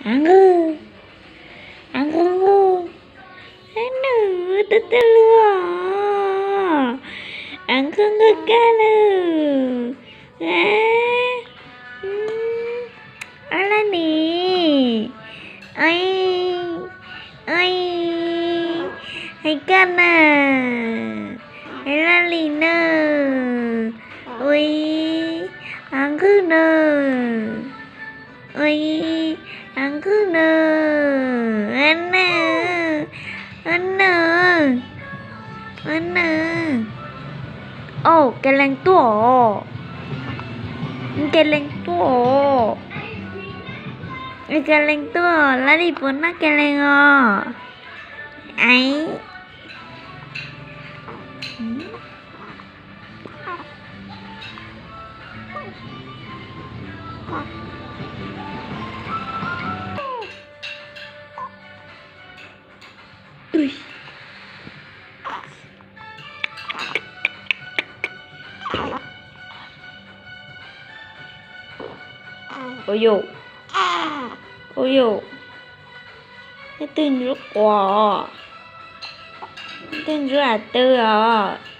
Av nqwg, av nqwg nqwg, nws twb twb luag, av nqwg nqwg kag lawm. Ab laj nim, oi, oi, hais koj na, hais laj lim na, ua ib, av nqwg na, ua ib, av nqwg na, ua na, ua na, ua na. Au, Kais Lees tuaj os, Kais Lees tuaj os, Kais Lees tuaj, laj lim puas noj Kais Lees os. Aiv. Ua yus, ua yus, leej twg ntsuab quas, leej twg ntsuab av twg os?